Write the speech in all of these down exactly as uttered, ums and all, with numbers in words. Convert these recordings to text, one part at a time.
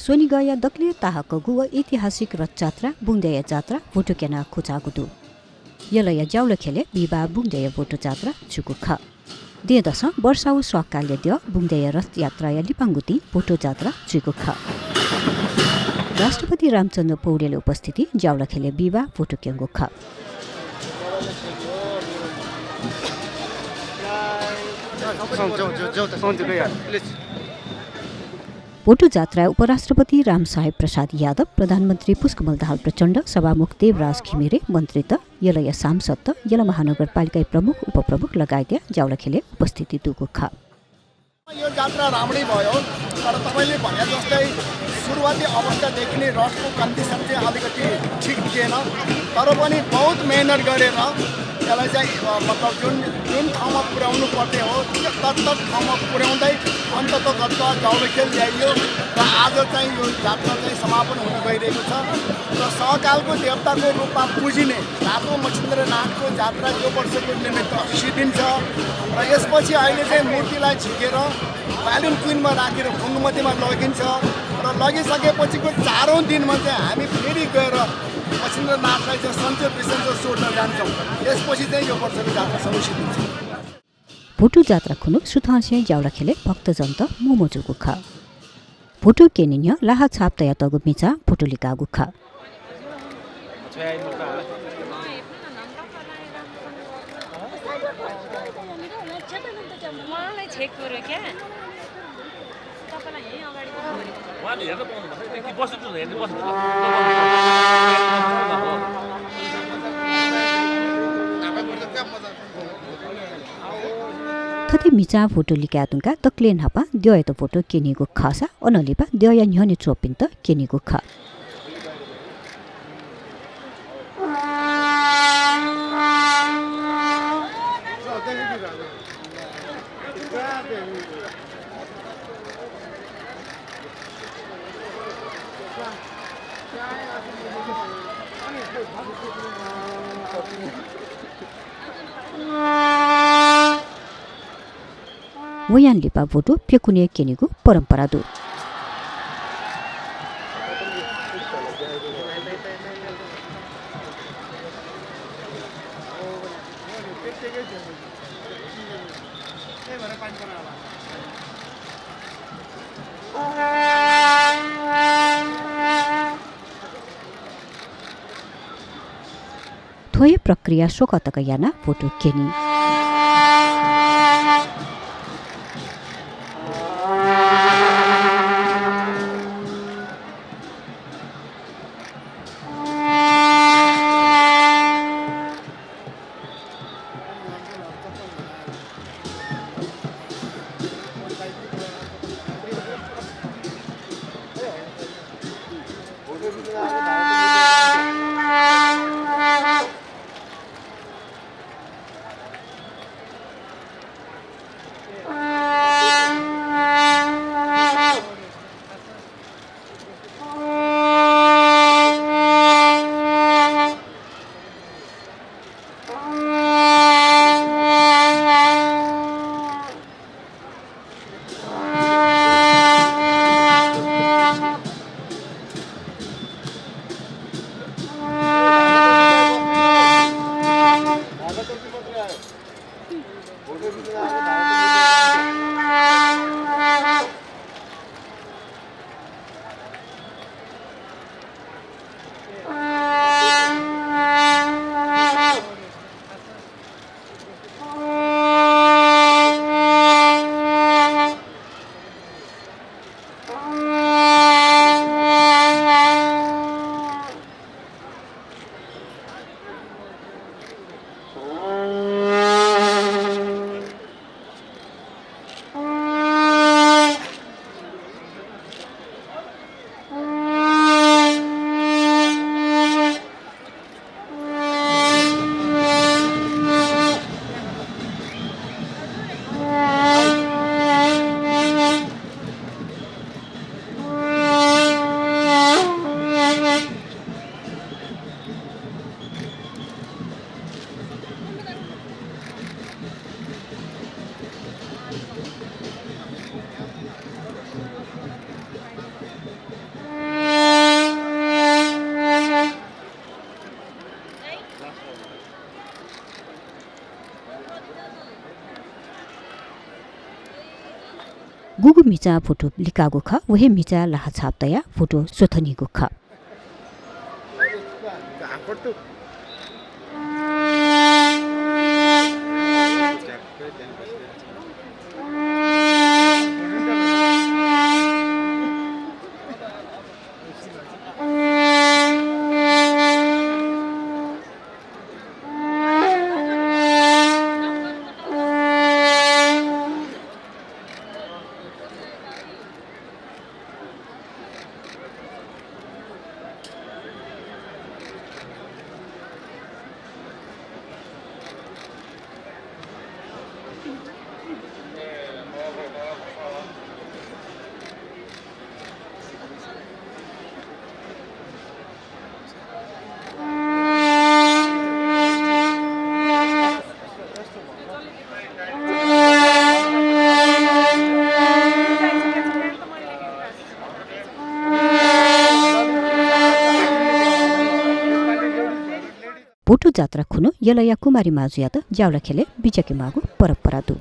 स्वनिगःया दकलय् ताहाकःगु व ऐतिहासिक रथजात्रा बुंगद्यःया जात्रा भोटो क्यनाः खुचाःगु दु। यलया ज्याउलाख्यलय् बिहिबाः बुंगद्यःया भोटो जात्रा जूगु खः। दँय्‌दसं वर्षा व स्वांकालया द्यः बुंगद्यःया रथयात्राया लिपांगु दिं भोटो जात्रा जुइगु खः। राष्ट्रपति रामचन्द्र पौडेलया उपस्थिति ज्याउलाख्यलय् बिहिबाः भोटो क्यंगु खः। भोटो जात्राय् उपराष्ट्रपति रामसाहेब प्रसाद यादव, प्रधानमन्त्री पुष्पकमल दाहाल प्रचण्ड, सभामुख देवराज घिमिरे, मन्त्रीत, यलया सांसदत, यल महानगरपालिकाया प्रमुख, उपप्रमुख लगायतया ज्याउलाख्यलय् उपस्थिति दुगु खः। यो जात्रा राम्रै भयो, तर तपाईँले भने जस्तै सुरुवाती अवस्थादेखि नै रथको कन्डिसन चाहिँ अलिकति ठिक थिएन। तर पनि बहुत मेहनत गरेर यसलाई चाहिँ, अ, मतलब जुन, जुन ठाउँमा पुर्‍याउनु पर्ने हो, त्यो तत्तत ठाउँमा पुर्‍याउँदै अन्ततगत ज्याउलाख्यलय् ल्याइयो र आज चाहिँ यो जात्रा चाहिँ समापन हुन गइरहेको छ। र सहकालको देवताको रूपमा पुजिने धातु मच्छिन्द्रनाथको जात्रा यो वर्षको निमित्त अस्सी दिन छ र यसपछि अहिले चाहिँ मूर्तिलाई झिकेर ब्यालुन क्विनमा राखेर फुङ्गमतीमा लगिन्छ र लगिसकेपछिको चारौँ दिनमा चाहिँ हामी फेरि गएर मच्छिन्द्रनाथलाई चाहिँ सन्चो विसन्चो सोध्न जान्छौँ। यसपछि चाहिँ यो वर्षको जात्रा सबै सिद्धिन्छ। भोटो जात्रा खुन्हु सुथंसे ज्याउलाख्यलय् भक्तजनत मोमो जूगु खः। भोटो क्यने न्ह्यः लाहा छाप तयातःगु म्हिचां भोटो लिकाःगु खः। थथे म्हिचां भोटो लिकाये धुंकाः दकलय् न्हापां द्यःयात भोटो क्यनीगु खःसा अनं लिपा द्यःया न्ह्यःने च्वंपिन्त क्यनीगु खः। वयां लिपा भोटो प्यकुनय् क्यनीगु परम्परा दु। थ्व हे प्रक्रिया स्वकः तक यानाः भोटो क्यनी। गुगु म्हिचां भोटु लिकाःगु खः, व हे म्हिचाय् लाहा छाप तयाः भोटु स्वथनीगु खः। भोटु जात्रा खुन्हु यलया कुमारी माजुयात ज्याउला ख्यलय् बिज्याके माःगु परम्परा दु।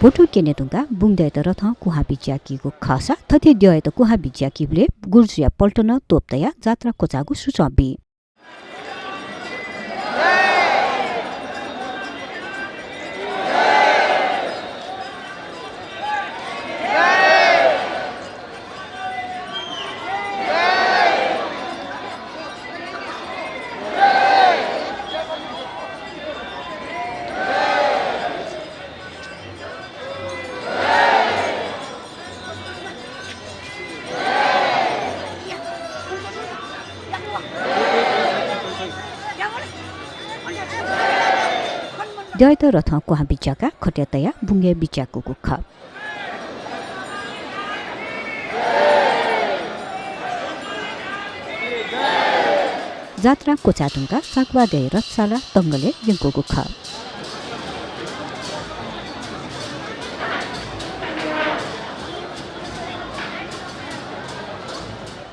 भोटु क्यने धुंकाः बुंगद्यःयात रथं कुहां बिज्याकीगु खःसा थथे द्यःयात कुहां बिज्याकीबलय् गुर्जुया पल्टनं तोप तयाः जात्रा क्वचाःगु सुचं बी। द्यःयात रथं कुहां बिज्याकाः खटय् तयाः बुंगय् बिज्याकूगु खः। जात्रा क्वचाये धुंकाः सागवाःद्यःया रथशाला तंगलय् यंकूगु खः।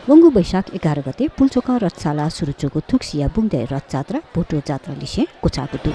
वंगु वैशाख एघार गते पुल्चोकं रथशाला सुरु जूगु थुगुसिया बुंगद्यःया रथजात्रा भोटु जात्रालिसें क्वचाःगु दु।